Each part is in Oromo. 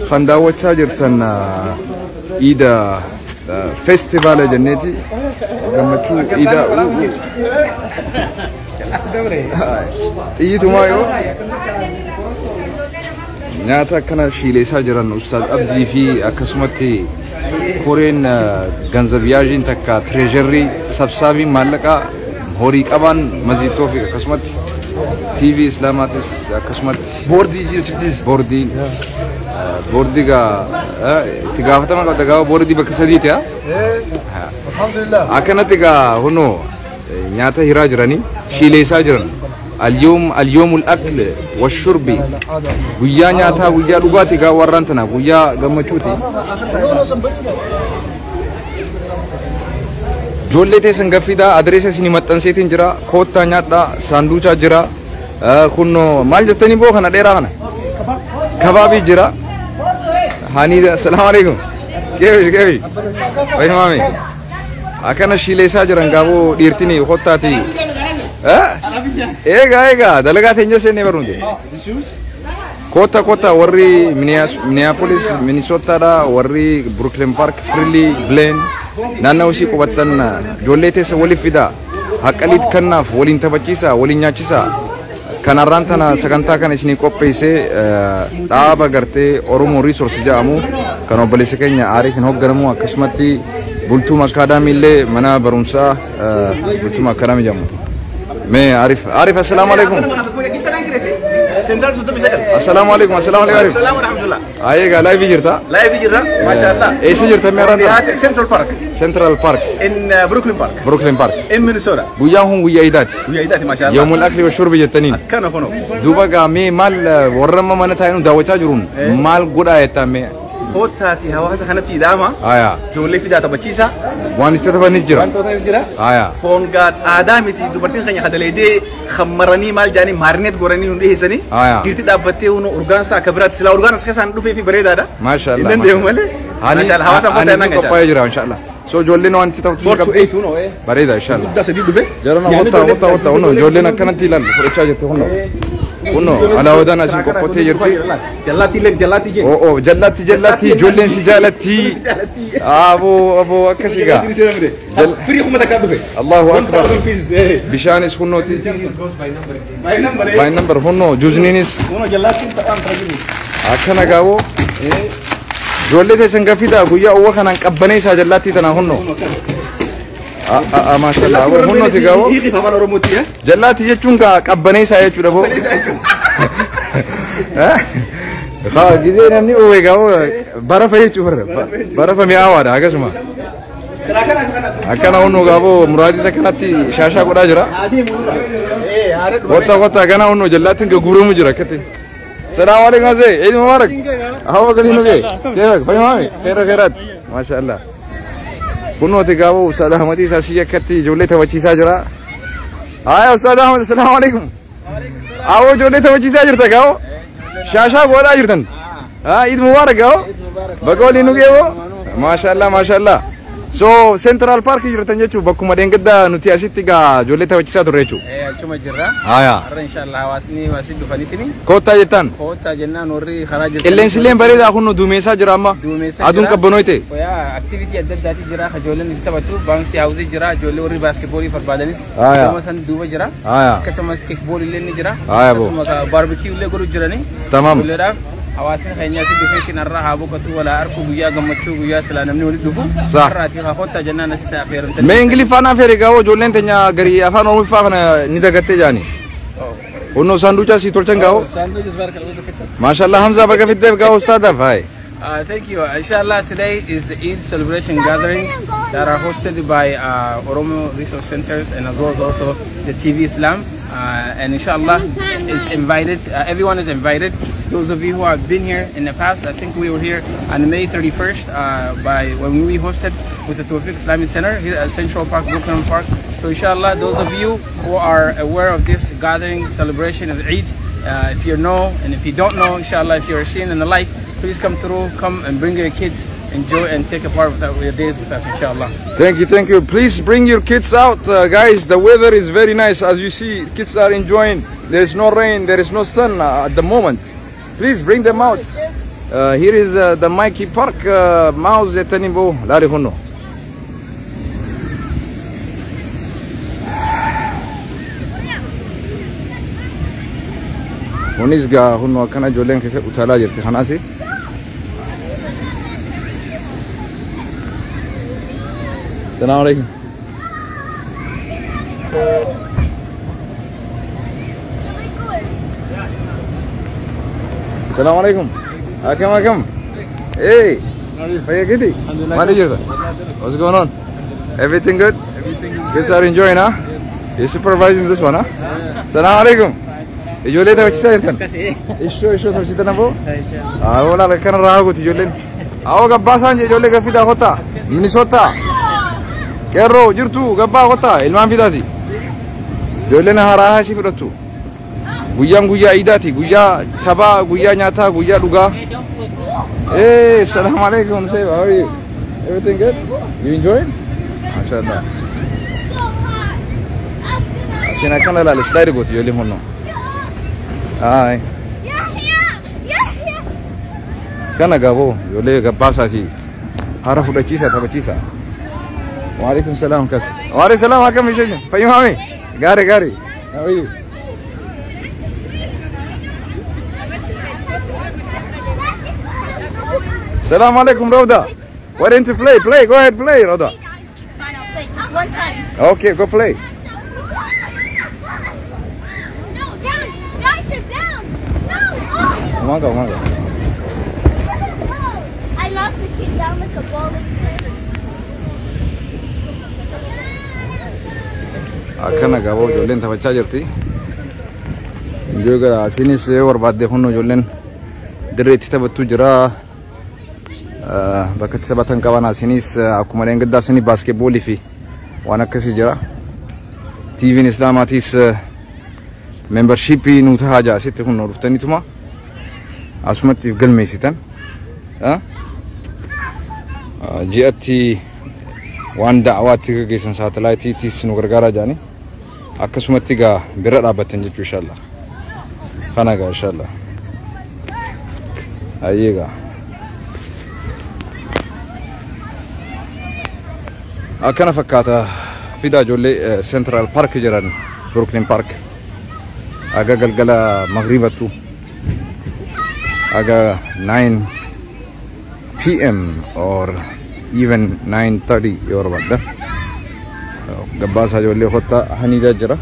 Kan daawwachaa jirtan Iida festivaala jenneeti gammachuu Iida xiyyitumaa yoo nyaata akkana shiileessaa jiran Ustaaz Abdii fi akkasumatti koreen ganzabiyaajiin takka tireejarrii sabsaabiin maallaqaa horii qaban Masjid Toofiq akkasumatti TV Islaamaatis akkasumatti boordii jirtis boordiin boordii gaa itti gaafatama qabda gaafa boordii bakka sadiiti haa. Alhamdulillah. Akkanatti gaa hunoo nyaata hiraa jiranii shiileessaa jiran. اليوم اليوم الأكل والشرب guyyaa nyaataa guyyaa dhugaatii gaa warraan tana guyyaa gammachuuti. Ijoollee teessan gaffiidhaa adreesa isinii maxxanseetiin jira koottaa nyaadhaa saanduuchaa jira kunno maal jettanii boo kana dheeraa kana kabaabii jira. Haniida assalaamu alaikum keefish keefish wayi maami akkana shiileessaa jiran gaaboo dhiirtini kottaati. Eegaa eegaa dalagaa teenya seennee barnuute. Kotta kotta warri Minneapolis, Minnesotaadha warri Brooklyn Park, Frilly, Blaine naannoo isii qubattan ijoollee teessa waliif fidaa haqqaliit kennaaf waliin taphachiisa waliin nyaachisa. Kanarraan tana sagantaa kana isinii qopheessee dhaaba gartee Oromoo Resource jedhamu kan obboleessa keenya Aariifin hoogganamu akkasumatti Bultuum Akaadaamii illee mana barumsaa Bultuum Akaadaamii jedhamu. Mee Arif, Arif assalaamu alaikum. Assalaamu alaikum, assalaamu alaikum Arif. Salaam alhamdulillah. Ayeegaa live jirta? Live jirra, mashallah. Eessa jirta mee arraan? Central Park. Central Park. In Brooklyn Park. Brooklyn Park. In Minnesota. Guyyaan kun guyyaa iidaati. Guyyaa iidaati mashallah. يوم الأكل والشرب jettaniin. Akkana kunoo. Duuba gaa mee maal warra amma mana taa'ee nu daawwachaa jiruun maal godhaa jettaa mee? Koottaati hawaasa kanatti idaama. Aayaa. Ijoollee fidaa taphachiisa. Waan itti taphanis jira. Wantoota jira. Aayaa. Foon gaa aadaa miti dubartiin keenya kadaleedee khammaranii maal jaanii maarineet goranii nu dhiyeessanii. Aayaa. Dhiirti dhaabbattee hunu urgaansa akka biraatti silaa urgaan as keessaan dhufee fi bareedaadha. Maashaallah. Hin danda'u malee. Maashaallah hawaasa Ani kootaa nan gacha. qophaa'ee jira inshallah. So ijoolleen waan itti taphatu 4 to 8 hunoo. Bareeda inshallah. Guddaa sadii dhufe. Jarana kottaa kottaa kottaa hunoo ijoolleen akkanatti ilaalu fudhachaa jirti hunoo. Hunoo alaawadaan asiin qophottee jirti. Jallaatti illee jallaatti jee. Oo oo jallatti jallatti ijoolleen si jaalatti. Aboo aboo akkasii gaa. Firii kuma takkaa dhufe. Allahu akbar. Bishaanis hunnooti. By number hunnoo juuzniinis Hunoo jallaatti taphaan ta'a akkana gaaboo. Ijoollee teessan gaffiidha guyyaa uwwa kanaan qabbanee isaa jallaatti tana hunnoo. Maashaallah aboo hunnooti gaaboo. Hiiki afaan Oromootti. Jallaatti jechuun gaa qabbanee isaa jechuudha boo. Haa gizee namni uwwe gaaboo barafa jechuudha barafa mi'aawaadha akkasuma. Akkana hunnoo gaaboo muraadis akkanatti shaashaa godhaa jira. Kotta kotta gana hunnoo jallaattiin gurguramu jira akkatti. السلام عليكم زي عيد مبارك. هو قال لي كيفك فاهم خير خيرات ما شاء الله. Kunnooti gaaboo Ustaad Ahmadii isaa si akkatti ijoollee taphachiisaa jira. Haa Ustaad Ahmad assalaamu alaikum. Awoo ijoollee taphachiisaa jirta gaaboo. Shaashaa godhaa jirtan. Haa Eid Mubarak gaaboo. Baga waliin nu geeboo. Maashaallah maashaallah. So Central Park jirtan jechuun bakkuma dheengaddaa nuti asitti gaa ijoollee taphachiisaa turre jechuudha. Achuma jirra. Haa. Har'a inshallah hawaasni asii dhufaniitini. Koottaa jettan. Koottaa jennaan warri karaa jirtan. Qilleensi illee bareedaa kun duumessaa jira amma. Duumessaa Aduun qabbanooyte. Yaa activity adda addaati jira ijoolleen itti taphattu bouncy house jira ijoollee warri basketballii barbaadanis. Aayaa. Gama san duuba jira. Aayaa. Akkasumas kickball illee ni jira. Aayaa boo. Akkasuma barbecue illee godhu jirani. Tamam. Ijoolleedhaaf hawaasni keenya asii dhufeetiin har'a haa boqotu walaa arku guyyaa gammachuu guyyaa silaa namni walitti dhufu. Saah. Har'aati haa koottaa jennaan asitti affeeramtanii. Mee Ingiliffaan afeere gaawoo ijoolleen teenya garii afaan Oromoffaa kana ni dagattee jaani. Kunnoo saanduuchaa sii tolchan gaawoo. Sandwiches barakallahu. Maashaallah Hamza baga fiddeef gaawoo ustaadaaf haye. Thank you. Inshallah, today is the Eid celebration gathering that are hosted by Oromo Resource Centers and as well as also the TV Islam. And inshallah, it's invited. Everyone is invited. Those of you who have been here in the past, I think we were here on May 31st by when we hosted with the Tawfiq Islamic Center here at Central Park, Brooklyn Park. So inshallah, those of you who are aware of this gathering celebration of Eid, if you know and if you don't know, inshallah, if you're seeing in the light, please come through, come and bring your kids, enjoy and take a part of your days with us, inshallah. Thank you, thank you. Please bring your kids out, guys. The weather is very nice. As you see, kids are enjoying. There is no rain, there is no sun at the moment. Please bring them out. Here is the Mikey Park mouse jettanii boo laali kunno. Kunis gaa kunno akkana ijoolleen keessa utaalaa jirti kanaasi. Salaam alaikum. Salaam alaikum. Akam akam. Hey. How you? What is it? What's going on? Everything good? Everything is good. Kids are enjoying, huh? Yes. You're supervising this one, huh? Yeah. Salaam alaikum. Ijoollee taphachiisaa jirtan? Ishoo ishoo taphachiisan aboo? Awoo laala kana raaguuti ijoolleen. Awoo gabbaasaan ijoollee gaffidaa kottaa. Minnesota. Qeerroo jirtu gabbaa kottaa ilmaan fidaati. Ijoolleen haaraa ishii fudhattu. Guyyaan guyyaa iidaati, guyyaa taphaa, guyyaa nyaataa, guyyaa dhugaa. Hey, salam alaikum, Seba. How are you? Everything good? You enjoying? MashaAllah. Asiin akkana ilaali, slide gooti ijoolleen hunnoo. Hi. Kana gaboo ijoollee gabbaasaati. Haara fudhachiisa taphachiisa. Waalaikum salaam kat. Waalaikum salaam akkam ishee? Fayyumami? Gaarii gaarii. How are you? Salam alaikum, Rhoda. Why didn't you play? Play. Go ahead, play, Rhoda. Fine, I'll play. Just one time. Okay, go play. No, down. Guys, sit down. No. Oh. Come on, go, come on, go. I knocked the kid down like a bowling pin. Akkana gaboo ijoolleen taphachaa jirti. Ijoollee gara asiinis yoo barbaadde kunoo ijoolleen dirree itti taphattu jira. Bakka itti taphatan qaban asiinis akkuma dheengaddaa isinii baaskeetboolii fi waan akkasii jira. TV'n Islaamaatiis membershippii nuu tahaa jira asitti kunoo dhuftaniituma asumatti galmeessitan. Ji'atti waan da'awaatti gaggeessan saatalaayitiittis nu gargaaraa jirani. Akkasumatti egaa bira dhaabbattan jechuu inshallah. Kana egaa inshallah. Ayyee egaa. Akkana fakkaata fidaa ijoollee Central Park jiran Brooklyn Park. Aga galgala maghribattu aga 9 p.m. or even 9:30 yoo barbaaddan. Gabbaasaa ijoollee kottaa haniidaa jira.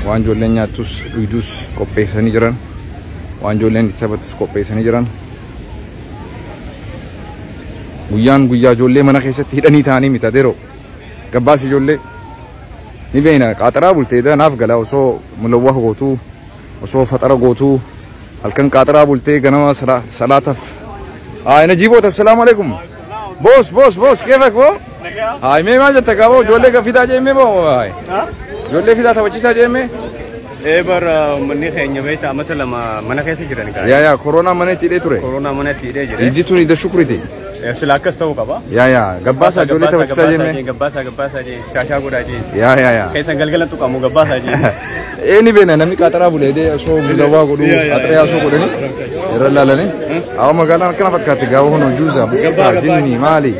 Waan ijoolleen nyaattus dhugdus qopheessanii jiran. Waan ijoolleen itti taphattus qopheessanii jiran. Guyyaan guyyaa ijoollee mana keessatti hidhanii taa'anii miti adeeroo. Gabbaas ijoollee ni beekna qaaxaraa bultee naaf gala osoo mulawwaa gootuu osoo faxara gootuu halkan qaaxaraa bultee ganama salaataaf. Najiboota assalaamu alaikum. Boos boos boos keefak boo? Haay mee maal jetta qaboo ijoollee fidaa jeemee boo? Ijoollee fidaa taphachiisaa jeemee? Bara uummanni keenya beektaa amata lama mana keessa jiran gaa. Yaa yaa koronaa mana itti hidhee ture. Koronaa mana itti hidhee jire. Iddi tun idda shukriiti. Sila akkas ta'uu qaba. Yaa yaa gabbaasaa ijoollee taphachiisaa jeemee. Gabbaasaa gabbaasaa jee shaashaa godhaa jee. Yaa yaa yaa. Keessan galgala tuqamu gabbaasaa jee. Eeni beena namni qaaxaraa bulee osoo mulawwaa godhuu axiree osoo godhanii irra laalanii. Awwa magaalaan akkana fakkaatti gaafa kun juusaa buskutaa jinni maali.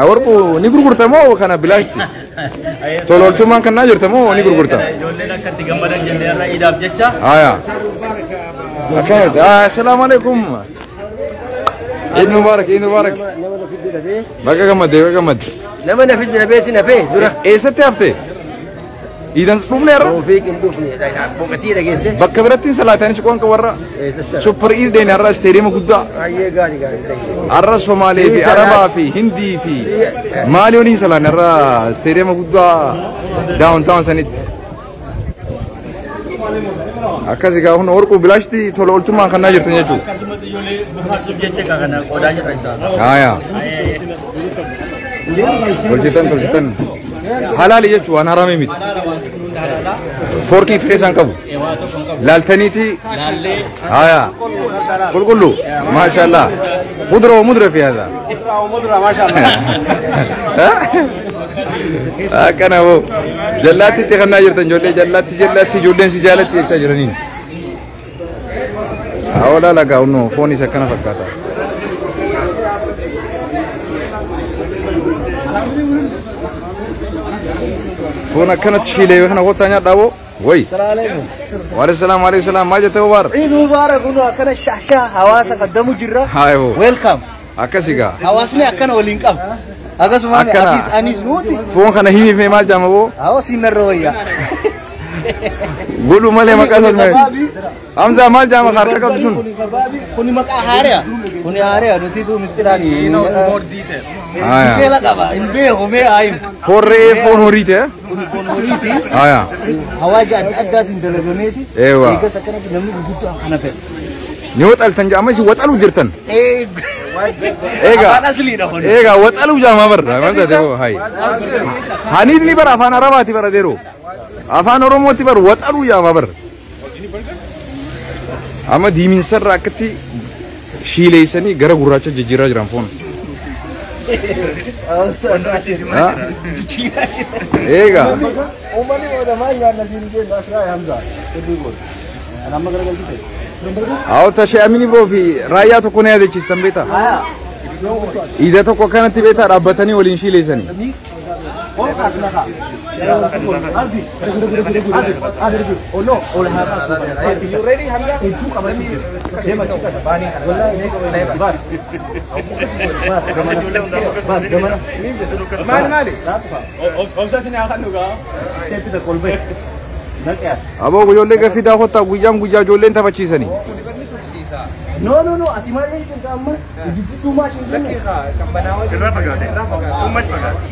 Warquu ni gurgurta moo kana bilaashti? Tololtummaan kan naa jirta moo ni gurgurta? Ijoolleen akka itti gammadan jennee irra iidaaf jecha. Aya. Akkana assalaamu alaikum. Eid Mubarak, Eid Mubarak. Baga gammadde, baga gammadde. Nama na fidde nafee si nafee dura. Eessatti hafte? Iidan dhufne irra? Toofiq hin dhufne. Boqotii dhageesse. Bakka biratti hin salaatanii si qoonqa warra. Super Eid deene har'a isteediyeema guddaa. Baay'ee gaarii gaarii. Har'a Somaalee fi Arabaa fi Hindii fi maali waliin salaanne har'a isteediyeema guddaa daawuntaawun sanitti. Akkas egaa kun warquu bilaashti tola ooltummaan kan naa jirtan jechuudha. Akkasumatti ijoollee bohaarsuuf jecha kana qodaa jirra jechuudha. Aayaa. Tolchitan tolchitan. Halaali jechuun waan haramee miti. Foorkii fi keessaan qabu. Laaltaniiti. Aayaa. Qulqullu. Maashaallah. Mudra wa mudra fi hada. Mudra wa mudra maashaallah. Akkana hoo. Jallaatti itti kannaa jirtan ijoollee jallaatti jallaatti ijoolleen si jaalatti jechaa jiraniin. Awla laga unno foon isa akkana fakkaata. Foon akkanatti shiilee kana kottaa nyaadhaa way. Waalaikum waalaikum salaam maal jette Mubarak? Eid Mubarak kun akkana shashaa hawaasa qaddamu jirra. Haayoo. Welcome. Akkasi gaa. Hawaasni akkana waliin qaba. Akkasuma atis anis nuti. Foon kana himiif mee maal jaama boo? Hawaasni narra wayya. Godhu malee maqaa isaas malee. Hamza maal jaama harka qabdu sun? Kuni maqaa haari'a. Kuni haari'a nutitu mistiraani. Detail qaba. Hin beeku mee ayim. Foon re'ee foon horiiti. Kuni foon horiiti. Haya. Hawaaja adda addaatiin dalagameeti. Eewa. Eegas akkanatti namni gurguddaa kana fedha. Ni waxaltan jaama isin waxaluu jirtan. Eega. Afaan asliidha kun. Eega waxaluu jaama barra. Maal taate boo hayi. Haniidni bara afaan Arabaati bara deeroo. Afaan Oromooti bara waxaluu jaama barra. Amma diiminsarra akkatti shiileessanii gara gurraacha jijjiiraa jiran foon. Eega. Uummanni mootummaa nyaanna siin jennu asirraa Hamza. Amma garagalchite. Awwa tashee Amini biroo fi raayyaa tokko na yaadachiistan beektaa? Iida tokko akkanatti beektaa dhaabbatanii waliin shiileessanii. Aboo ijoollee gaffidaa kottaa guyyaan guyyaa ijoolleen taphachiisanii. No, no, no. Ati maal jechuun amma ibiddi tuumaa hin jenne. Irraa fagaate. Uummati fagaate.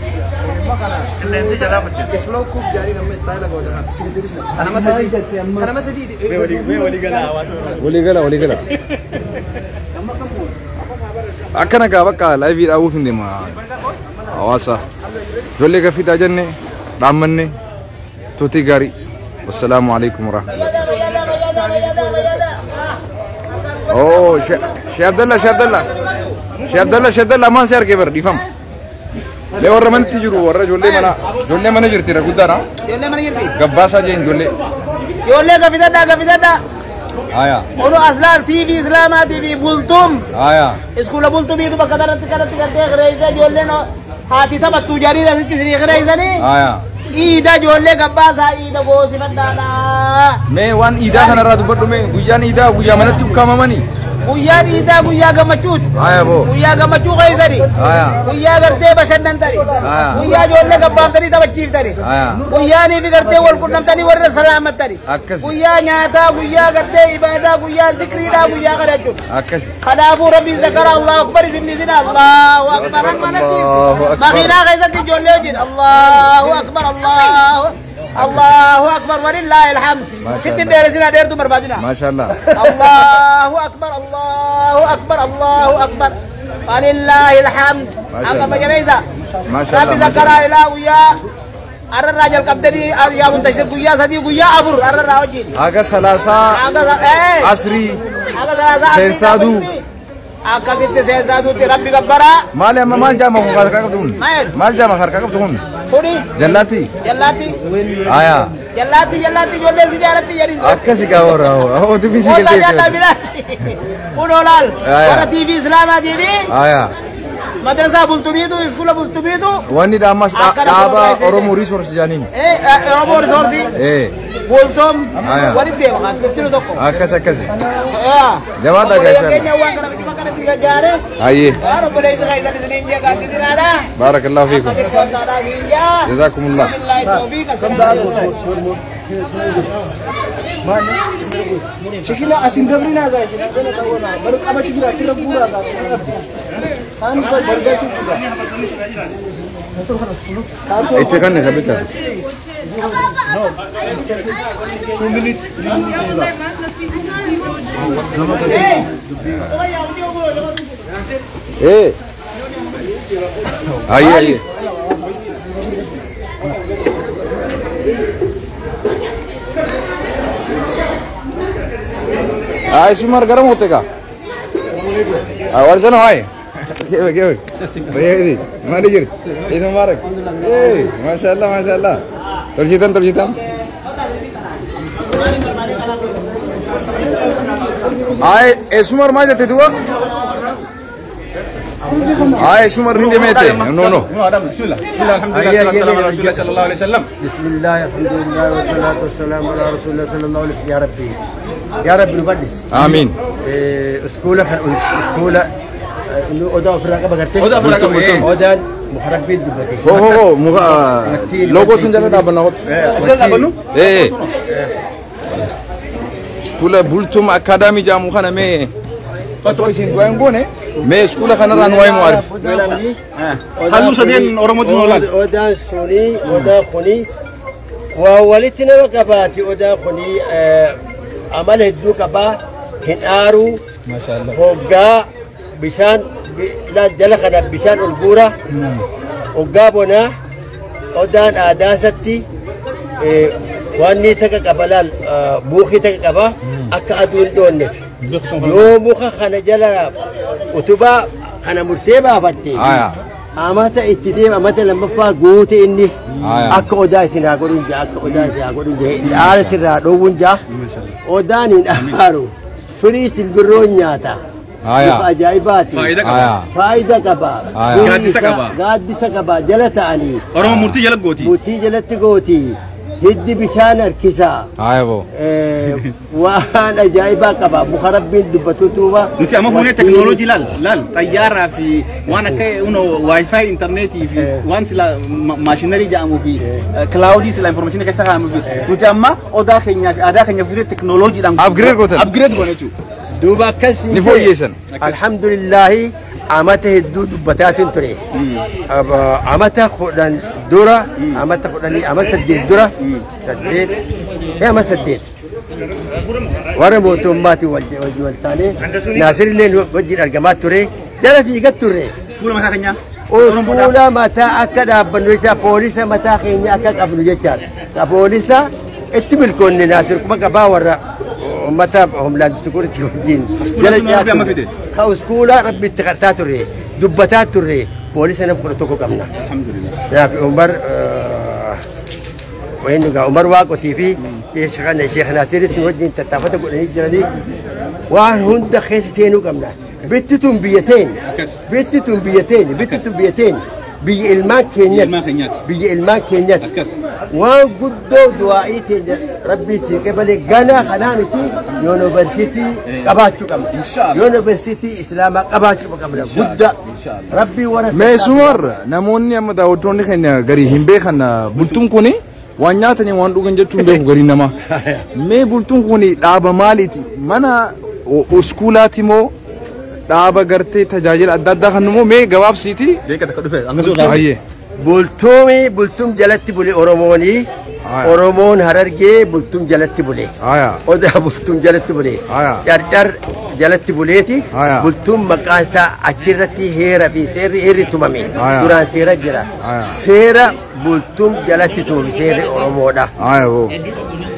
Qilleensi jalaa fudhate. Slow cook jedhanii nama istaayila gootan. Kanama sadii. Walii gala hawaasa. Walii gala walii gala. Akkana gaa bakka laayivii dhaabuuf hin deema hawaasa. Ijoollee gaffidaa jenne dhaammanne tuutii gaarii. Wassalaamu alaikum warahmatullahi. Oh, Sheikh Abdallah, Sheikh Abdallah. Sheikh Abdallah, Sheikh Abdallah maan si argee bar dhiifama. Lee warra manatti jiru warra ijoollee mana jirti irra guddaadha. Ijoollee mana jirti. Gabbaasaa jeen ijoollee. Ijoollee gaffitadhaa gaffitadhaa. Haya. Onu Aslaam TV Islaamaa TV Bultum. Haya. Iskuula Bultumiitu bakka kanatti kanatti gartee kireessa ijoolleen haati taphattu jedhanii asitti isinii kireessanii. Haya. Iida ijoollee gabbaasaa iida goosifadhaadha. Mee waan iidaa kanarraa dubbadhu mee guyyaan iidaa guyyaa manatti ukkaamamanii. Guyyaan iidaa guyyaa gammachuuti. Haya boo. Guyyaa gammachuu keessani. Haya. Guyyaa gartee bashannantani. Haya. Guyyaa ijoollee gabbaaftanii taphachiiftani. Haya. Guyyaanii fi gartee wal qunnamtanii warra salaamattani. Akkasi. Guyyaa nyaataa, guyyaa gartee ibaadaa, guyyaa zikriidhaa, guyyaa kana jechuudha. Akkasi. Kanaafuu Rabbiin zakara Allahu akbar isin isin Allahu akbar manatti. Allahu akbar. Makiinaa keessatti ijoollee wajjin Allahu akbar Allahu Allahu akbar walillaahi alhamd. Fitti dheeresina dheertuu barbaadina. Maashaallah. Allahu akbar Allahu akbar Allahu akbar walillaahi alhamd. Akka majabeessa. Maashaallah. Rabbi zakara ilaa guyyaa arrarraa jalqabdanii yaa muntashir guyyaa sadii guyyaa afur arrarraa wajjin. Haga salaasaa asrii seensaaduu. Akkasitti seensaatuutti rabbi gabbaraa. Maali amma maal jaama kun harkaa qabdu kun? Maal jaama harkaa qabdu kun? Kuni. Jallaatti. Jallaatti. Haya. Jallaatti jallaatti ijoollee si jaalatti jedhin. Akkasi gaa warra hoo dubbii si Wanta galtee. jaallaa bilaashi. Kun olaal. Warra TV Islaamaa TV. Haya. Madrasaa Bultumiitu iskuula Bultumiitu. Wanni ammas dhaaba Oromoo Resource jedhaniin. Oromoo Resource. Bultum. Walitti deema kan biftinu tokko. Akkas akkasi. Jabaadha gaashaan. Keenya waan kana bifa kanatti ijaare. Hayyee. Waan obboleessa keessan isiniin jee gaaddisinaadha. Barakallahu fiikum. Jazakumullah. Shikila asin dabrinaa gaa isin akkana ta'uudha. Bar qaba shikila achirra guuraa gaa. Kaan bargaachuu dhugaa. Itti kanne sabicha. No. 2 minutes, 3 minutes. Eh. Aye aye. Ay sumar garam होते का और जनो हाय केवे केवे भैया जी मैनेजर ईद मुबारक ए माशाअल्लाह माशाअल्लाह तर्जीतन तर्जीतन Ay esumar maal jette duba? Ay esumar ni deemete. No no. Bismillah. Bismillah alhamdulillah sallallahu alaihi wasallam. Bismillah alhamdulillah wa salatu wassalamu ala rasulillah sallallahu alaihi wasallam. Ya Rabbi. Ya Rabbi nubadis. Amin. Iskuula iskuula odaa ofirraa qaba gartee. Odaa ofirraa qaba. Odaan muka rabbiin dubbate. Ho ho ho muka logo sun jala dhaabanna hot. Jala dhaabannu? Iskuula Bultum Academy jedhamu kana mee otoo isin du'aa hin goone mee iskuula kanarraa nu waa'ee mu arif. Halluu sadeen Oromootu nu olaati. Odaan suni odaa kuni waa walitti nama qabaati odaa kuni amala hedduu qabaa hin aaruu hoggaa bishaan jala kana bishaan ol guura hoggaa bonaa odaan aadaasatti waan takka qaba laal buukii takka qaba akka aduun dhoonneef yoo muka kana jala utubaa kana murtee baafatte amata itti deema amata lammaffaa guute inni akka odaa isin haa godhuun jaa akka odaa isin haa godhuun jaa aara sirraa dhoowwuun jaa odaan hin aaru firii simbirroon nyaata. Bifa ajaa'ibaati. Faayidaa qaba. Gaaddisa qaba. Gaaddisa qaba jala ta'anii. Oromoo murtii jala gooti. Murtii jalatti gooti. Hiddi bishaan harkisa. Waan ajaa'ibaa qaba. Muka rabbiin dubbatu tuuba. Nuti amma fuunee teknooloojii laal laal xayyaaraa fi waan akka wifi intarneetii fi waan sila maashinarii jedhamuu fi kilaawudii sila informaashinii keessa kaa'amuu fi nuti amma odaa keenyaa fi aadaa keenya fuunee teknooloojiidhaan. Upgrade gootan. Upgrade goone jechuudha. Duuba akkasii. Ni fooyyeessan. Alhamdulillaahi amata hedduu dubbataatiin ture. Amata 10 dura amata 10 amata 8 dura 8 amata 8 warra mootummaatiin wal taanee Naasirillee wajjin argamaa ture jala fiigaa turre. Iskuula mataa keenyaa. Iskuula mataa akka dhaabbannu jecha poolisa mataa keenya akka qabnu jechaadha. Poolisa itti milkoonne Naasir kuma qabaa warra ummata Homeland Security wajjin jala jaatu ka iskuula rabbi itti qartaa turre dubbataa turre poolisa nama 11 qabna. Alhamdulillah. Naaf Umar وإنه عمر واقتي في شيخ ناصر wajjin tattaafata godhanii jiranii waan hunda keessa seenuu qabna. Bitti tun biyya bitti tun biyya bitti tun biyya biyya ilmaan keenyatti biyya ilmaan keenyatti waan guddoo du'aa'ii teenya rabbiin sii qabalee ganaa kanaa miti yuunivarsiitii qabaachuu qabna. Yuunivarsiitii islaamaa qabaachuu qabna guddaa rabbii warra. Mee sumar namoonni amma daawwattoonni keenya garii hin beekan bultuun kuni waan nyaatanii waan dhugan jechuun beeku garii namaa. Mee bultuun kuni dhaaba maaliiti? Mana iskuulaati moo dhaaba gartee tajaajila adda addaa kan immoo mee gabaabsiiti? Bultuumi bultuum jalatti bule Oromooni. Oromoon Harargee bultuum jalatti bule. Odaa bultuum jalatti bule. Carcar jalatti buleeti. Bultuum maqaan isaa achirratti heera fi seerri heerri tumame. Duraan seera jira. Seera bultuum jalatti tumame seerri Oromoodha.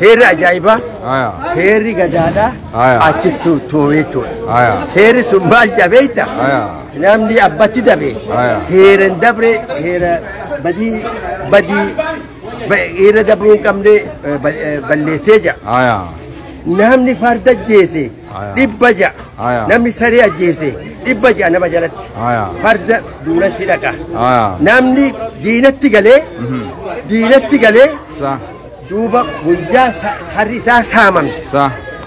Seerri ajaa'ibaa. Seerri gadaadha. Achitti tumame jechuudha. Seerri sun maal jabeeyta? Namni abbatti dabe. Heeran dabre heera badii badii heera dabruu hin qabne balleessee jira. Namni farda ajjeese 100 ja'a. Namni saree ajjeese 100 ja'a nama jalatti. Farda duulatti dhaqa. Namni diinatti galee duuba guyyaa harri isaa saamamte.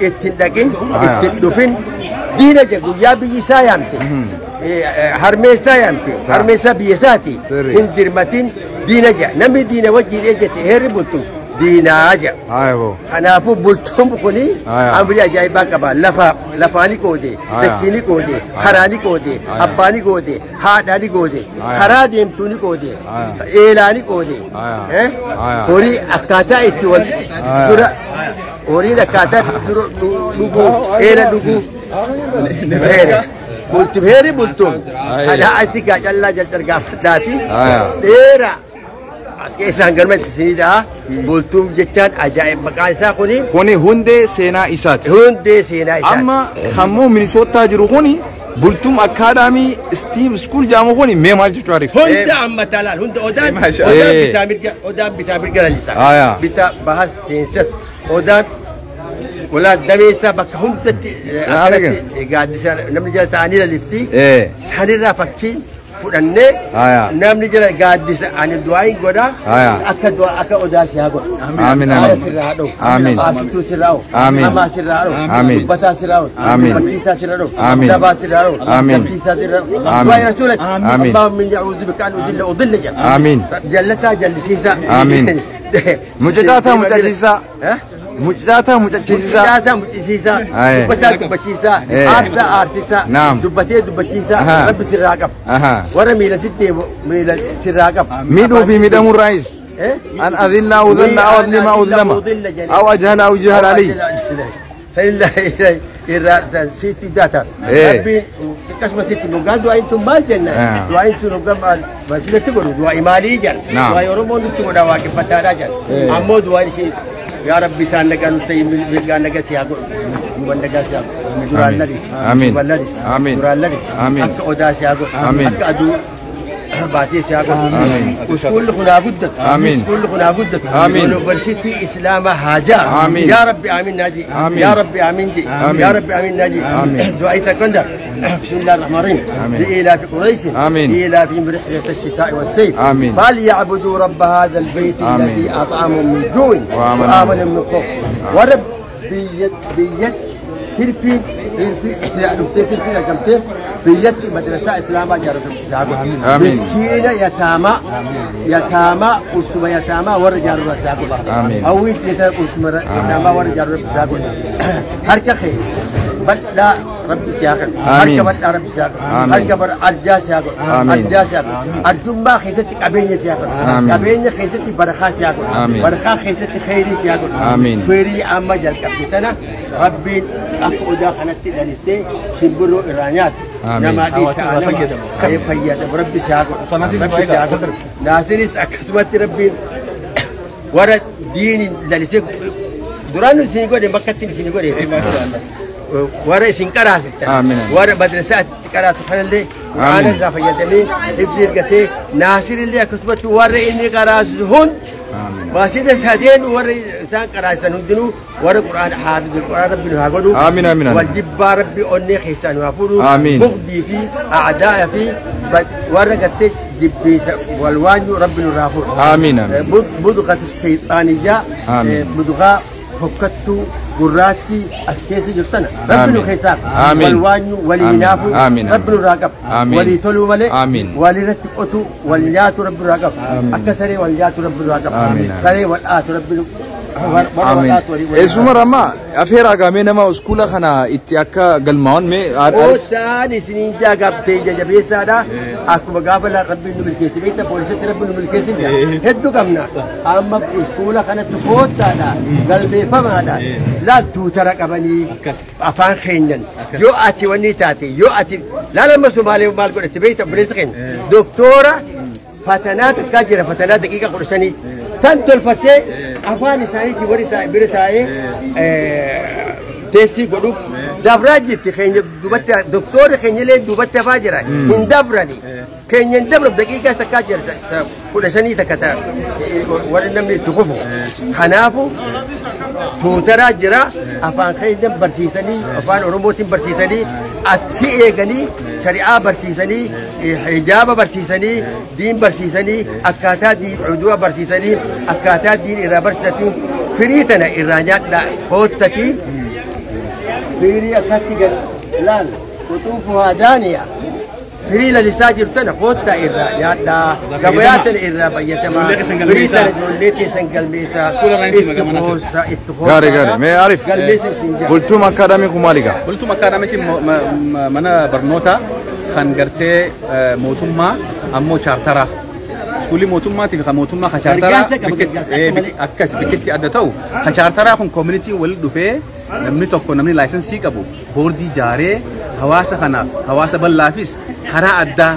Ittiin dhaqin ittiin dhufin diina jedhu guyyaa biyyi isaa yaamte. Harmee isaa yaamte harmee isaa biyya isaati hin dirmatin diina jedha namni diina wajjin ejjete heerri bultu diinaa jedha. Kanaafuu bultuun kuni amrii ajaa'ibaa qaba lafaani qoode dachiini qoode karaani qoode abbaani qoode haadhaani qoode karaa deemtuuni qoode eelaani qoode horii akkaataa itti wal dura horiin akkaataa dura dhuguu eela dhuguu bultum heeri bultum kana achi gaacallaa jalcargaafadhaati dheera as keessaan galmatti isinidha bultum jechaan ajaa'ib maqaan isaa kuni kuni hundee seenaa isaati hundee seenaa isaati amma hammoo Minisootaa jiru kuni bultum akaadaamii steam school jedhamu kuni mee maal jechuu ariif hunda amma talaal hunda odaan odaan bitaa mirga odaan bitaa mirga lalisa bitaa bahas seensas odaan Walaa dameessaa bakka hundatti gaaddisa namni jala ta'anii lalifti. Sanirraa fakkiin fudhannee namni jala gaaddisa ani du'aayin godha akka du'aa akka odaa si haa godhu. Amiin amiin. Sirraa haa dha'u. Amiin. Aarsituu sirraa dha'u. Amiin. Hamaa sirraa dha'u. Amiin. Dubbataa sirraa dha'u. Amiin. Dubbachiisaa sirraa dha'u. Amiin. Dabaa sirraa dha'u. Amiin. Dabsiisaa sirraa dha'u. Amiin. Du'aa rasuulati. Amiin. Allahumma inni a'uudhu bika an udilla udilla jedha. Amiin. Jallataa jallisiisaa. Amiin. Mucacaataa mucachiisaa. Mucacaataa mucachiisaa. Mucacaataa mucisiisaa. Dubbataa dubbachiisaa. Aarsaa aarsisaa. Dubbatee dubbachiisaa. Rabbi sirraa qaba. Warra miila sitti miila sirraa qaba. Miidhuu fi miidhamuurraayis. An adilla udalla aw adlima udlama aw ajhala aw jahal alii. Sanillee irraa sitti daata. Rabbiin akkasuma sitti dhugaa du'aayin tun maal jenna? Du'aayin tun dhugaa maal silatti godhu du'aayi maalii jedhan? Du'aayi Oromoon nutti godha waaqeffataadhaa jedhan. Ammoo du'aayin ishee يا ربي تان لك أنت يملك لك سياق مبلغ سياق دوران لدي آمين مبلغ آمين دوران لدي آمين أك أودا سياق آمين أك أدو باتي سياق آمين وكل خنا قدت آمين كل خنا قدت آمين ونبرشتي إسلام حاجة آمين يا ربي آمين ناجي آمين يا ربي آمين جي آمين يا ربي آمين ناجي آمين دعيتك كندا بسم الله الرحمن الرحيم لإيلاف قريش آمين لإيلافهم رحلة الشتاء والصيف آمين فليعبدوا رب هذا البيت الذي أطعمهم من جوع وآمنهم من خوف ورب بيت بيت ترفين ترفين لا ترفين كم بيت مدرسة إسلامية جارة آمين مسكينة يتامى يتامى أستم يتامى ورجال رب آمين أو يتامى ورجال رب هرك خير بل لا ربي سياقل آمين هرك بل لا ربي سياقل هرك بل أرجا سياقل أرجا سياقل أرجو خيزتك أبيني سياقل أبيني خيزتك برخا سياقل برخا خيزتك خيري سياقل آمين خيري أما جل كبتنا ربي أكو داخلتي لنستي سنبرو إيرانيات نما دي سألما كيف هي ربي سياقل ربي سياقل ناصري أكسمت ربي ورد دين لنستي درانو سينيغوري مكتين سينيغوري ورا سنكراس ورا مدرسات كراس خلي أنا زفيتني ابني قتي ناصر اللي كتبت ورا إني كراس هون واسيد سادين ورا إنسان كراس هندنو ورا قرآن حافظ القرآن ربي نهاجرو آمين آمين والجبار ربي أني خيسان وافرو آمين بغضي في أعداء في ورا قتي جبي والوانيو ربي نرافو آمين آمين بدغة الشيطانية آمين بدغة فكتو قراتي أسكيسي جرتنا ربنا خيساك آمين والوانيو ولينافو آمين ربنا راقب آمين ولي تلو ملي آمين ولي رتقتو ولياتو ربنا راقب أكسري ولياتو ربنا راقب آمين سري والآت ربنا آمين إسمه رما أفير أجامي نما أسكولا خنا إتياكا قلمان مي أوتاني سنين جا قبتي جا جبيسا دا أكو مقابل ربي نملكيتي بيتا بوليسة ربي نملكيتي هدو كمنا أما أسكولا خنا تفوتا دا قلبي فما دا لا توتر قبني أفان خينن يو أتي وني تاتي يو أتي لا لما سومالي مال قلت بيتا بوليسة خين دكتورة فتنات كاجرة فتنات دقيقة قرشني سنتو الفتاة أفاني سانيتي وري ساي بري ساي تيسي قدوف دبراجي تخين دوبت دكتور خين لي دوبت فاجرة من دبرني خين يندبر بدقيقة سكاجر قرشني تكتا وري نمني تخفو خنافو توترا جرا أفان خين برسيسني أفان أروموتين برسيسني أتسي إيغني شريعة برسيسني حجاب برسيسني دين برسيسني أكاتا دين عدوى برسيسني أكاتا دين إرا برسيسني فريتنا إرانيات لا خوتتي فري أكاتي لال قطوفها دانية فري لساجر تنا خوتا إرانيات لا قبياتنا إرا بيتما فريتنا جوليتي سنقل ميسا اتخوسا غاري غاري ما أعرف قلتم أكاديمي كماليكا قلتم أكاديمي منا برنوتا kan gartee mootummaa ammoo chaartaraa iskuulii mootummaatii fi kan mootummaa kan chaartaraa akkas bikkitti adda ta'u kan chaartaraa kun koomunitiin walitti dhufee namni tokko namni laayisensii qabu boordii jaaree hawaasa kanaaf hawaasa bal'aafis karaa addaa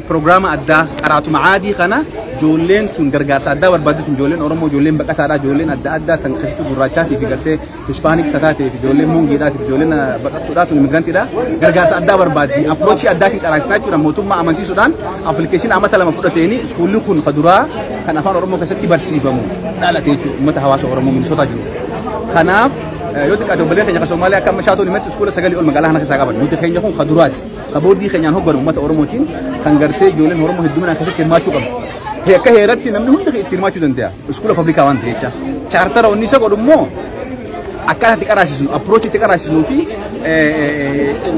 piroogiraama addaa qaraatuma caadii kana ijoolleen tun gargaarsa addaa barbaaddu tun ijoolleen Oromoo ijoolleen baqataadhaa ijoolleen adda addaa tan akkasitti gurraachaatii fi gartee Hispaanik tataatee fi ijoolleen Mongeedhaa fi ijoolleen baqattuudhaa tun immigirantiidhaa gargaarsa addaa barbaaddi approachii addaatiin qaraasisaa jechuudha mootummaa amansiisuudhaan appilikeeshinii amata 2 fudhateeni iskuulli kun kaduraa kan afaan Oromoo keessatti barsiifamu dhalate jechuudha uummata hawaasa Oromoo Minisootaa jiru. Kanaaf Yoo xiqqaate obboleen keenya kan Somaaliyaa akka amma shaatoon himatti iskuula 9 ol magaalaa kana keessaa qaban. Nuti keenya kun kaduraati. Kaboordii keenyaan hogganu uummata Oromootiin kan gartee ijoolleen Oromoo hedduminaan keessatti hirmaachuu qabdu. Akka heeratti namni hundi itti hirmaachuu danda'a. Iskuula public waan ta'e jecha. Charter wanni isa godhu immoo akkaataa itti qaraasisnu, approach itti qaraasisnuu fi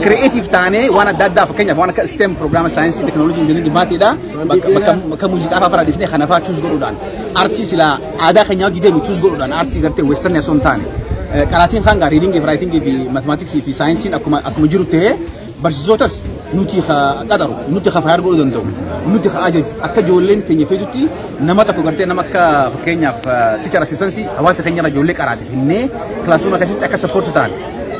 creative taanee waan adda addaa, fakkeenyaaf waan akka STEM program, saayinsii, teknooloojii, injiniiringii, maatiidha, bakka muuziqaa fa'aa fara kana fa'aa choose godhuudhaan, artii silaa aadaa keenyaa hojii deemu choose godhuudhaan, artii gartee western osoo hin taane, qaraatiin kan gaa reading fi writing fi mathematics fi saayinsiin akkuma jiru ta'ee, barsiisotas nuti qaxaru, nuti fayyaa godhuu danda'u, nuti ajaju, akka ijoolleen teenya feetutti nama tokko gartee nama akka fakkeenyaaf teacher assistance hawaasa keenya irra ijoollee qaraate finnee classroom keessatti akka support ta'an,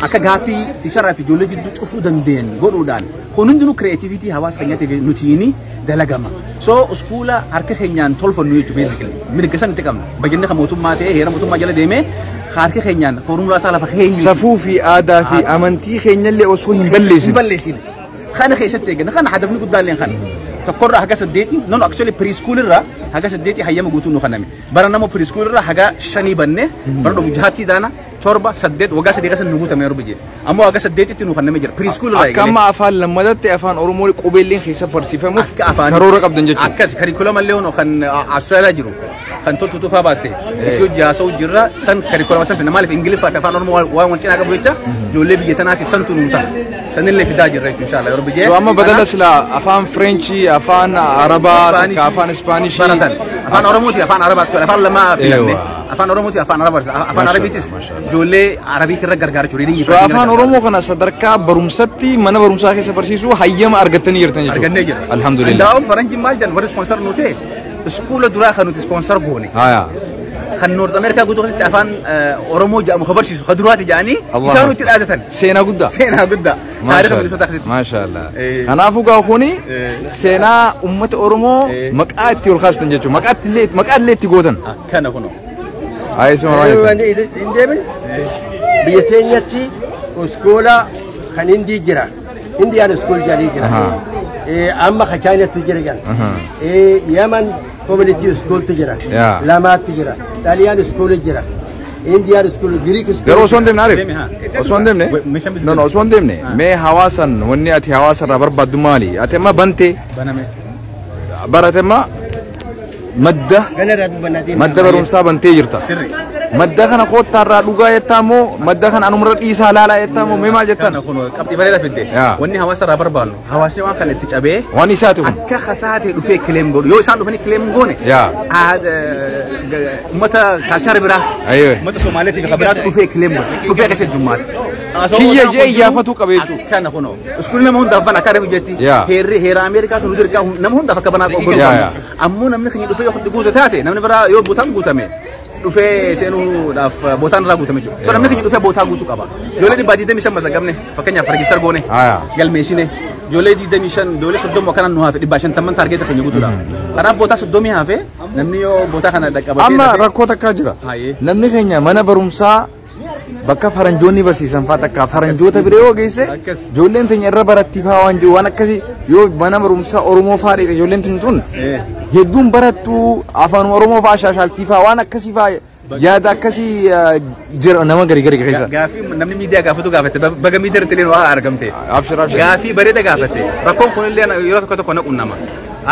akka gapii teacheraa fi ijoollee jidduu cufuu dandeenyu godhuudhaan, kun hundinuu creativity hawaasa keenyaatiif nutiin dalagama. So iskuula harka keenyaan tolfannu jechuudha basically. Mirga san itti qabna. Bajanni kan mootummaa ta'ee heera mootummaa jala deemee harka keenyaan foormulaa isaa lafa keenyu. Safuu fi aadaa fi amantii keenyallee osoo hin balleessine. Hin balleessine. Kana keessatti eegganna. Kana hadafni guddaan kana. 1rraa haga 8, no, actually preschool irraa haga 8 hayyama guutuu nu kenname. Bara nama preschool irraa haga 5 banne, bara dhufu 6tti daana, 7, 8, waggaa 3 keessa nu guutame yeroo biyye. Ammoo haga 8tti nu kenname jira. Preschool irraa Akka amma afaan lammatatti afaan Oromoo qubeelleen keessa barsiifamuuf karoora qabdan jechuudha. Akkas curriculum illee kan Austraaliyaa jiru kan toltu tufaa baaste isii hojii haasa'u jirra, san curriculum san finna. Maaliif Ingiliffaa fi afaan Oromoo waan wal cinaa qabu jecha, ijoollee biyya tanaatiif santu nu ta'a. Sanillee fidaa jirra jechuudha inshallah yeroo biyyee. So amma badala silaa afaan Frenchii, afaan Arabaa, takka afaan Ispaanishii. Baratan. Afaan Oromooti, afaan Arabaa, afaan lama filanne. Afaan Oromooti, afaan Arabaa, afaan Arabiitis ijoollee Arabii irra gargaara jechuudha. So afaan Oromoo kana sadarkaa barumsatti mana barumsaa keessa barsiisuu hayyama argattanii jirtan jechuudha. Argannee jira. Alhamdulillah. Ndaa'uun faranjiin maal jedhan, warri sponsor nu ta'e, iskuula duraa kan nuti sponsor goone. Kan North America guutuu keessatti afaan Oromoo jedhamu kan barsiisu kan duraati jedhanii isaan nutti dhaadatan. Seenaa guddaa. Seenaa guddaa. Taariika Minnesota keessatti. Maashaallah. Kanaafuu gaa kuni seenaa uummata Oromoo maqaa itti ol kaastan jechuudha. Maqaa illee itti gootan. Akkana kunoo. Ayee, suma waan Hin deemin, biyya teenyatti iskoola kan Hindii jira. Indian school jedhanii jira. Amma ka Chaayinaatti jira jan. Yaman community schooltu jira. Lamaatti jira. Xaaliyaan school jira. Indian school, Greek school. Garuu osoo hin deemne, Arif. Osoo hin deemne. No, osoo hin deemne. Mee hawaasan wanni ati hawaasa irraa barbaaddu maali? Ati amma bantee. Barate amma madda madda barumsaa bantee jirta. Madda kana koottaarraa dhugaa jettaa moo madda kana anumarra dhiisaa laalaa jettaa moo mee maal jettan? Qabxii bareedaa fidde. Wanni hawaasa irraa barbaannu, hawaasni waan kana itti cabee Waan isaati kun. akka hasaatee dhufee claim godhu. Yoo isaan dhufanii claim goone uummata culture biraa, uummata Somaaliitii fi biraatu dhufee claim godhu. Dhufee akkasii heddummaata. Kiyya jee iyyaafatuu qaba jechuudha. Kana kunoo. Iskuulli nama hundaaf bana akka reefu jetti. Heerri heera Ameerikaatu nu dirqaa nama hundaaf akka banaa godhu. Ammoo namni keenya dhufee yoo guute taate, namni biraa yoo bootaan guutame dhufee seenuudhaaf bootaan irraa guutame jechuudha. So namni keenya dhufee bootaa guutuu qaba. Ijoollee 125 mazagabne, fakkeenyaaf register goone, galmeessine, ijoollee 25, ijoollee 30 akkanaan nu hafe 150 target keenya guutuudhaaf. Kanaaf bootaa 30 hafe, namni yoo bootaa kana dhaqqabatee. Amma rakkoo takkaa jira. Namni keenya mana barumsaa bakka faranjoonni barsiisan faa takka faranjoota bira yoo geesse ijoolleen teenya irra baratti faa waan jiru, waan akkasii, yoo mana barumsaa Oromoo faa dheedhe ijoolleen tun hedduun barattu, afaan Oromoo faa shaashaaltii faa, waan akkasii faa, yaada akkasii jira nama gari gari keessa. Gaafii namni miidiyaa gaafatu gaafate, baga miidiyaa irratti illee waa argamte. Abshir, abshir. Gaafii bareeda gaafate. Rakkoon kun illee yeroo tokko tokko na qunnama.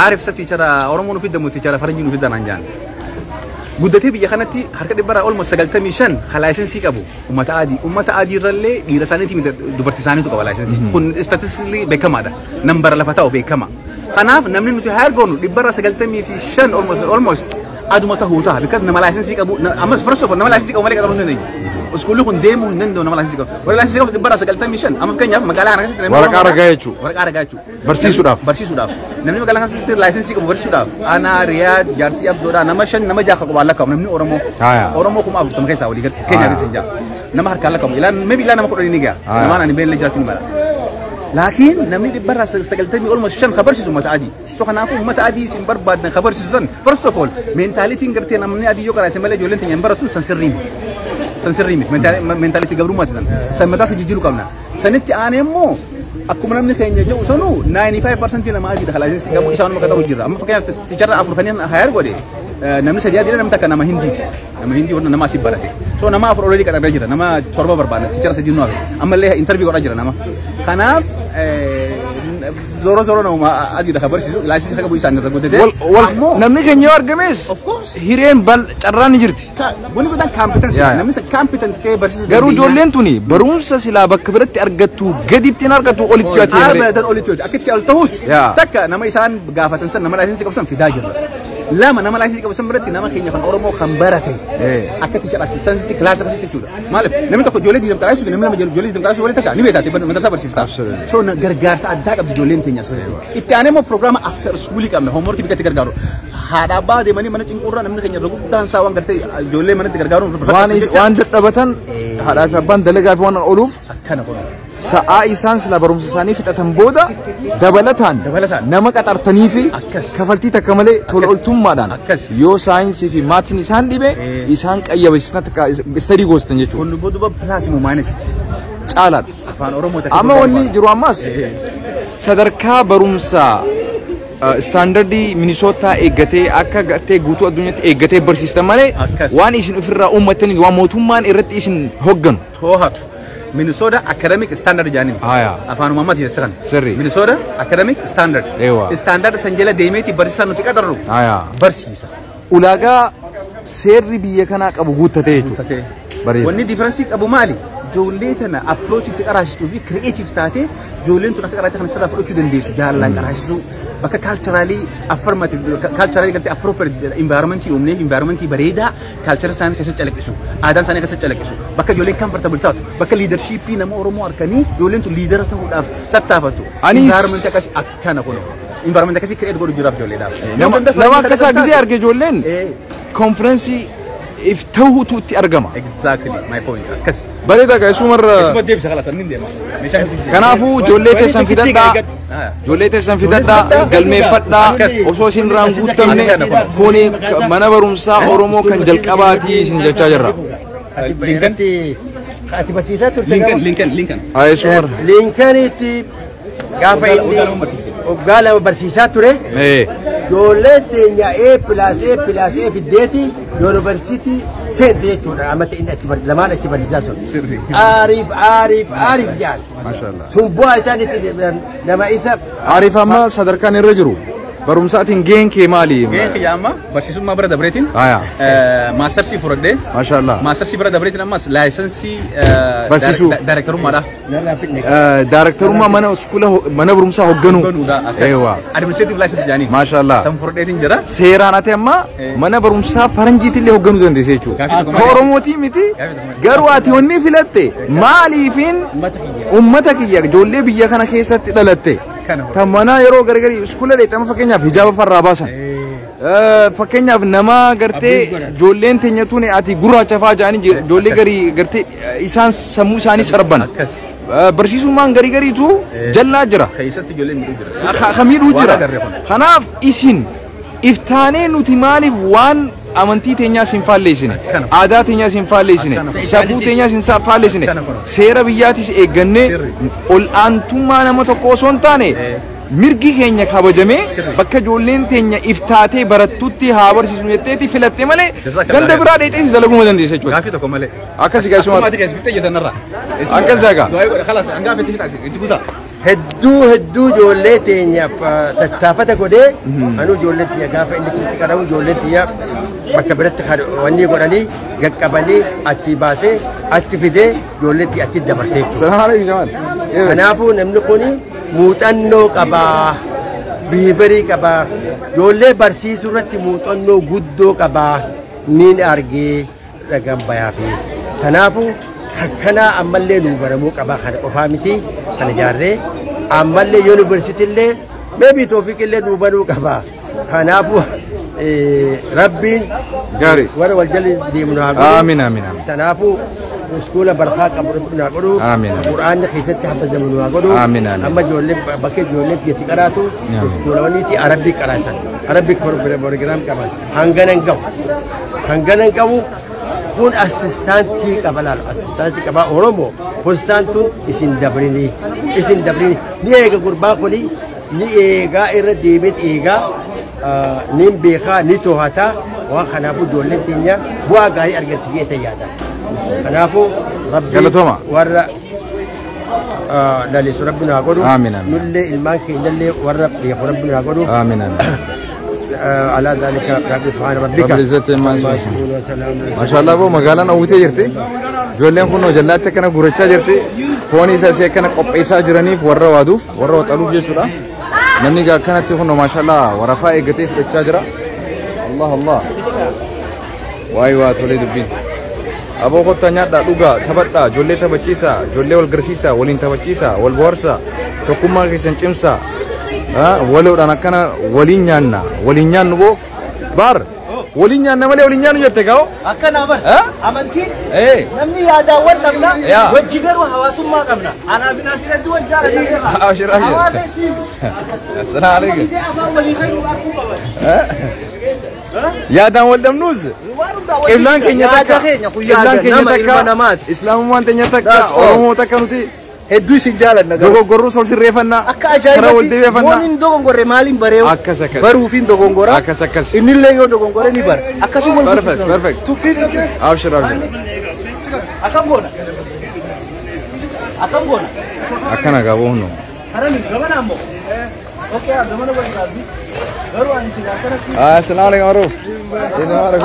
Aarif sa teacher Oromoo nu fiddamu, teacher faranjii nu fiddan anjaan. Guddatee biyya kanatti harka dhibbarraa olmo 95 kan license qabu uummata adii. Uummata adii irrallee dhiira isaaniitii miti, dubartii isaaniitu qaba license. Kun statistically beekamaadha. Nambara lafa taa'u beekama. Kanaaf namni nuti hire goonu dhibbarraa 95 almost aduma tahuu ta'a. Because nama license qabu, ammas first of all nama license qabu malee qaxaruu hin dandeenyu. Iskuulli kun deemuu hin danda'u nama license qabu. Warra license qabu dhibbarraa 95. Amma fakkeenyaaf magaalaa kana keessatti namni Waraqaa ragaa jechuudha. Waraqaa ragaa jechuudha. Barsiisuudhaaf. Barsiisuudhaaf. Namni magaalaa kana keessatti license qabu barsiisuudhaaf. Ana Riyaad jaartii Abdoodhaa nama shan, nama jaha qubaan lakkaa'u namni Oromoo. Oromoo 40,000 keessaa walii galti. Keenya keessa hin jaa. Nama harkaan lakkaa'u. Ilaan maybe ilaa nama 10 ni ga'a. Namaan ani beellee jiraachuu ni mala. Laakiin namni dhibbarraa sagaltamii olmost shan ka barsiisu uummata adii. So kanaafuu uummata adii isin barbaaddan ka barsiisu san, first of all mentalityn gartee namni adii yoo qaraase malee ijoolleen teenya hin barattu san sirrii miti. San sirrii miti. Mentality gabrummaati san. San mataa isa jijjiiruu qabna. Sanitti aanee immoo akkuma namni keenya jedhu sanuu 95% nama adiidha kan license qabu, isaanuma qaxaru jirra. Amma fakkeenyaaf teacherra afur kanneen hire godhe Namni sadii adiidha, namni takka nama Hindiiti. Nama Hindii warra nama asii barate. So nama afur already qaxaree jira. Nama torba barbaadna. Teacher sadii nu hafe. Ammallee interview godhaa jira nama. Kanaaf zoro zoro nama adiidha kan barsiisu. License qabu isaan irra guddate. Namni keenya yoo argames hireen bal carraan ni jirti. Wanni guddaan competence. Namni competent ta'ee barsiisu. Garuu ijoolleen tuni barumsa silaa bakka biratti argattu gaditti hin argattu olitti yoo ta'e. Abadan olitti yoo ta'e akka itti ol ta'us takka nama isaan gaafatan san nama license qabu san fidaa jirra. Lama nama license qabu san biratti nama keenya kan Oromoo kan barate akka teacher assistant class akkasitti jechuudha. Maaliif namni tokko ijoollee diidam qaraasuu namni lama ijoollee diidam qaraasuu walitti takka ni beektaati madarsaa barsiifta. So gargaarsa addaa qabdi ijoolleen teenya asirratti. Itti aanee immoo program after school qabna homework bikkatti gargaaru. Haadha abbaa deemanii mana cinquurraa namni keenya irra guddaan isaa waan gartee ijoollee manatti gargaaruun waan dadhabatan haadhaa fi abbaan dalagaa fi waan ooluuf akkana kun. Sa'aa isaan sila barumsa isaanii fixatan booda dabalataan nama qaxartanii fi kafaltii takka malee tola ooltummaadhaan yoo saayinsii fi maatiin isaan dhibe isaan qayyabachiisan takka istadii goostan jechuudha. Kun duuba plus immoo minus caalaadha. Afaan Oromoo takka. Amma wanni jiru ammas sadarkaa barumsaa standardii Minisootaa eeggatee akka gartee guutuu addunyaatti eeggatee barsiistan malee waan isin ofirraa uummattanii waan mootummaan irratti isin hogganu. Toohatu. Minnesota Academic Standard jaanin. Afaan uummataati jettan. Sirri. Minnesota Academic Standard. Standard san jala deemeeti barsiisaa nuti qaxarru. Barsiisa. Ulaagaa seerri biyya kanaa qabu guuttatee jechuudha. Bareeda. Wanni difference qabu maali? Ijoollee tana approach itti qaraasistuu fi creative taatee ijoolleen tun akka qaraatee kana sirraa fudhachuu dandeessu jaalalaan qaraasisuu bakka culturally affirmative culturally gartee appropriate environment uumnee environment bareedaa culture isaanii keessatti calaqqisu aadaan isaanii keessatti calaqqisu bakka ijoolleen comfortable taatu bakka leadership nama Oromoo harkanii ijoolleen tun leader ta'uudhaaf tattaafatu environment akkasii akkana kun environment akkasii create godhu jiraaf ijoolleedhaaf. Nama akkasaa gisee arge ijoolleen konferensii if ta'uutu itti argama. Exactly my point. Akkas. Bareedaa gaa isumarra. Isuma deebisa kalaas inni deema. Kanaafuu ijoollee teessan fidadhaa. Ijoollee teessan fidadhaa galmeeffadhaa osoo isin irraan guutamne kuni mana barumsaa Oromoo kan jalqabaatii isin jechaa jirra. Ati barsiisaa turte. Lincoln. Isumarra. Lincolnitti gaafa inni waggaa lama barsiisaa ture. Ijoolleen teenya A plus A plus A fiddeeti yuunivarsiitii seente jechuudha. Amma inni achi lamaan achi barsiisaa ture. Aariif aariif aariif jaal. Sun bu'aa isaaniif nama isa. Aariif amma sadarkaan irra jiru. Barumsaatiin gaheen kee maali? Gaheen kiyya amma barsiisummaa bira dabreetiin maastarsii fudhadhee maastarsii bira dabreetiin ammas laayisensii barsiisuu daayirektarummaadha. Daayirektarummaa mana iskuula mana barumsaa hoogganuu. Administrative license jedhanii. Maashaallah. San fudhadheetiin jira. Seeraan ati amma mana barumsaa faranjiitillee hoogganuu dandeesse jechuudha. Ka Oromootii miti garuu ati wanni filatte maaliifin uummata kiyya ijoollee biyya kana keessatti dhalatte. Mana yeroo gargari iskuula dheexama fakkeenyaaf hijaaba farraa baasan. Fakkeenyaaf nama gartee ijoolleen teenya tuni ati gurraacha fa'aa jedhanii ijoollee garii gartee isaan sammuu isaanii sarban. Barsiisummaan garii gariitu jallaa jira. Keessatti ijoolleen miidhuu jira. Ka miidhuu jira. Kanaaf isin iftaanee nuti maaliif waan amantii teenyaas hin faalleessine, aadaa teenyaas hin faalleessine, safuu teenyaas hin faalleessine, seera biyyaatis eeggannee ol aantummaa nama tokko osoo hin taane mirgi keenya kabajamee bakka ijoolleen teenya iftaatee barattutti haa barsiisnu jetteeti filatte malee ganda biraa dheexees dalaguma dandeessa jechuudha. Gaafii tokko malee. Akkasi gaasuma. Akkuma ati keessa fixee jettan irraa. Akkas egaa. Kalaas hangaa fetti fixa itti guutaa. Hedduu hedduu ijoollee teenyaaf tattaafata godhee anuu ijoollee tiyya gaafa inni itti qaramu ijoollee tiyya bakka biratti wanni godhanii qaqqabanii achi baasee achi fidee ijoollee tiyya achi dabarsee jechuudha. Kanaafuu namni kun muuxannoo qabaa, biibarii qabaa, ijoollee barsiisuu irratti muuxannoo guddoo qabaa niin argee dhagaan bayaafi. Kanaafuu akkanaa ammallee nuu baramuu qabaa kana qofaa miti kana ijaarree ammallee yuunivarsiitillee meebii toofiqillee nuu banuu qabaa. Kanaafuu Rabbiin warra wal jala deemu naa godhu. Amiin amiin amiin. Kanaafuu iskuula barkaa qabu rabbi naa godhu. Amiin. Qur'aanni keessatti hafazamu naa godhu. Amiin amiin. Amma ijoollee bakka ijoollee itti qaraatu iskuulawwaniiti Arabbii qaraasan. Arabbii proogiraam qaban hangana hin gahu. Hangana hin qabu kun assistaantii qaba laala. Assistaantii qaba Oromoo postaantuun isin dabrini isin dabrini ni eega gurbaa kuni ni eegaa irra deemee eegaa Niin beekaa ni to'ata waan kanaafuu ijoolleen teenya bu'aa gaarii argatti jettee yaada. Kanaafuu rabbi warra lalisu rabbi naa godhu. Nullee ilmaan keenyallee warra beeku rabbi naa godhu. Amiin amiin. على ذلك رب سبحان ربك رب العزة ما شاء الله بو magaalaan hawwitee jirti. Ijoolleen kun jallaatti akkana gurrachaa jirti. Foon isaa isii akkana qopheessaa jiraniif warra waaduuf warra waxaluuf jechuudha. Namni akkanatti kun maashaallah warafaa eeggatee fudhachaa jira. Allah Allah. Waayee waa tolee dubbiin. Aboo kottaa nyaadhaa dhugaa taphadhaa ijoollee taphachiisaa ijoollee wal garsiisaa waliin taphachiisaa wal bohaarsaa tokkummaa keessan cimsaa. Waloodhaan akkana waliin nyaanna waliin nyaannu boo baar waliin nyaanna malee waliin nyaannu jette gaa'o. Akkana bar amantiin namni yaadaawwan qabna wajji garuu hawaasummaa qabna anaaf asirratti wal jaalladha. Abshir abshir. Hawaasa ittiin. Assalaamu alaikum. Afaan walii galuu akkuma qaban. Yaadaan wal dhabnuus. Qiblaan keenya takka. Qiblaan keenya takka. Islaamummaan teenya takka. Oromoo takka nuti. Hedduu isin jaalanna garuu. Dogoggorruu sol sirreeffannaa. Akka ajaa'ibaatti yoon hin dogongorre maaliin bareewu? Akkas akkas. Baruuf hin dogongora. Akkas akkas. Innillee yoo dogongore ni bara. Akkasuma wal Perfect perfect. Tuffiin. Abshir abshir. Akkam goona? Akkam goona? Akkana gaaboo hundu. Harami gamana ammoo. Okay gamana wal qaabdi. Garuu ani isin akkanatti. Assalaamu alaikum Aruf. Eid Mubarak.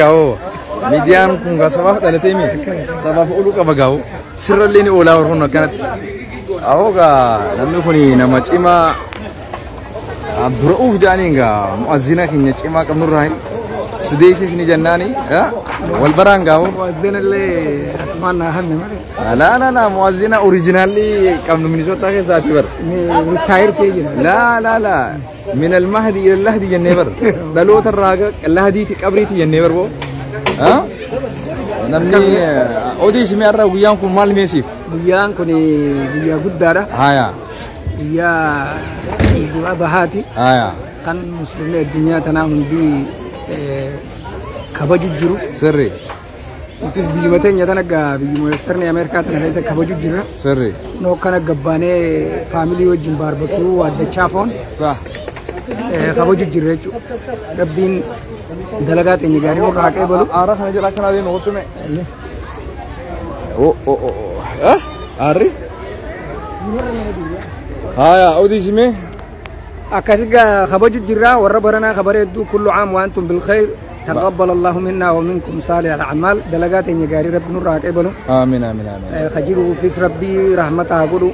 Gaaboo. Miidiyaan kun sabaaf dhalatee mi? Sabaaf ooluu qaba gaa'u. Sirrallee ni oolaa warroon akkanatti. Awoo gaa namni kun nama cimaa Abdura'uuf jedhaniin gaa mu'azzina keenya cimaa qabnurraa sudeessis ni jennaani wal baraan gaa'u. Mu'azzina illee atumaan naa hanne malee. Laa laa laa mu'azzina oriijinaalli qabnu Minisootaa keessaati bar. Ritaayir kee jira. Laa laa laa min al-mahdi ila al-lahdi jennee bar. Dhaloota irraa lahdiiti qabriiti jennee bar boo. Namni odeessi mi'arraa guyyaan kun maal meesiif? Guyyaan kun guyyaa guddaadha. Haya. Guyyaa Iidul Adhaati. Haya. Kan musliimni addunyaa tanaa hundi kabaju jiru. Sirri. Nutis biyyuma teenya tana biyyuma Western Ameerikaa tana keessa kabaju jirra. Sirri. Noo kana gabbaanee faamilii wajjin baarbakiyuu waaddachaa foon. Sah. Kabaju jirra jechuudha. Rabbiin dalagaa teenya gaarii nurraa haqee balu. Aara kana jala akkana adeemu qottume. Oh oh oh oh. Aarri? Haya odeessi Akkasi kabaju jirra warra baranaa kabareedduu kullu caam wa antum bilkhayr taqabbal allahu minna wa minkum saalih al-a'maal dalagaa teenya gaarii rabbi nurraa haqee balu. Amiin amiin amiin. Kajiruufis rabbii rahmata haa godhu.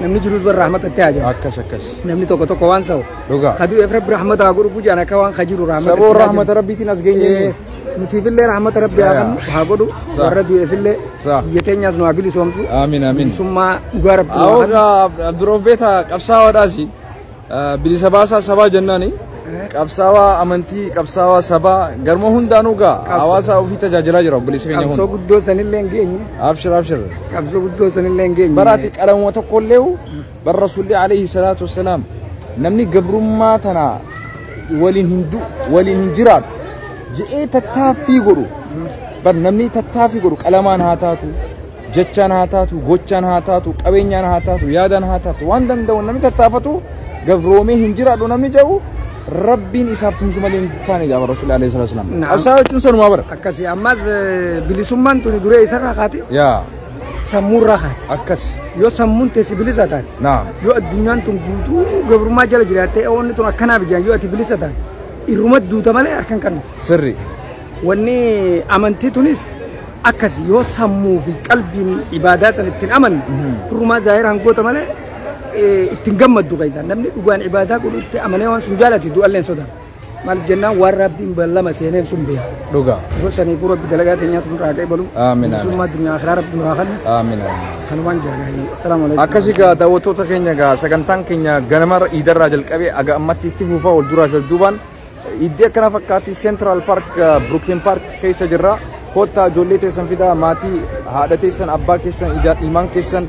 Namni jirus bar rahmata itti haa jiru. Akkas akkas. Namni tokko tokko waan sa'u. Dhugaa. Kadu'eef rabbi rahmata haa godhu gujaan akka waan kajiru rahmata. Saboo rahmata rabbiitiin as geenye. Nutiifillee rahmata rabbi haa godhu warra du'eefillee biyya teenyaas nu haa bilisoomsu. Amiin amiin. Bilisummaa dhugaa rabbi haa godhu. Abduroof beeta qabsaa'aadhaasi. Bilisa baasaa sabaa jennaani. Qabsaawaa amantii qabsaawaa sabaa garma hundaanuu gaa hawaasa ofii tajaajilaa jira obboleessi keenya kun. Qabsoo guddoo sanillee hin geenye. Abshir abshir. Qabsoo guddoo sanillee hin geenye. Baraati qalamuma tokkollee bar rasuulli alayhi salaatu wassalaam namni gabrummaa tana waliin hin du'u waliin hin jiraatu je'ee tattaaffii godhu bar namni tattaaffii godhu qalamaan haa taatu jechaan haa taatu gochaan haa taatu qabeenyaan haa taatu yaadaan haa taatu waan danda'u namni tattaafatu gabroomee hin jiraadhu namni jedhu rabbiin isaaf tumsu malee hin taane jaaba rasuulli alayhi salaatu wassalaam. Qabsaa jechuun sanumaa bara. Akkasi ammas bilisummaan tuni duree isarraa kaate. Yaa. Sammuurraa kaate. Akkasi. Yoo sammuun teessi bilisa taate. Naam. Yoo addunyaan tun guutuu gabrummaa jala jiraattee oonni tun akkanaaf ijaan yoo ati bilisa taate irruma duuta malee harkan kannu. Sirri. Wanni amantii tunis akkasi yoo sammuu fi qalbiin ibaadaa san ittiin amanne firrumaa zaahiraan goota malee ittiin gammaddu keessaa namni dhugaan ibaadaa godhu itti amanee waan sun jaalate du'alleen sodaata. Maal jennaan waan rabbiin ballama seeneef sun beeka. Dhugaa. Yeroo saniifuu rabbi dalagaa teenyaa sun irraa qeebalu. Amiin. Bilisummaa addunyaa akhiraa rabbi nurraa kennu. Amiin amiin. Kanumaan jaalayi. Assalaamu alaikum. Akkasii gaa daawwattoota keenya gaa sagantaan keenya ganama iidarraa jalqabee aga ammatti itti fufaa wal duraa fi duubaan iddoo akkana fakkaatti Central Park Brooklyn Park keessa jirra. Kottaa ijoollee teessan fidaa maatii haadha teessan abbaa keessan ilmaan keessan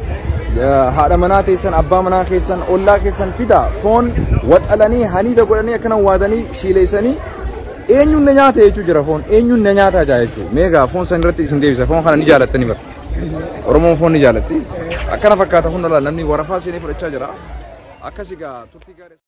haadha manaa teessan abbaa manaa keessan ollaa keessan fidaa foon waxalanii haniida godhanii akkana waadanii shiileessanii eenyuun na nyaata jechuu jira foon eenyuun na nyaata jaa jechuu meegaa foon san irratti isin deebisa foon kana ni jaalattanii bara Oromoon foon ni jaalatti akkana fakkaata hunda laal namni warafaa seenee fudhachaa jira akkasi gaa turtii gaarii.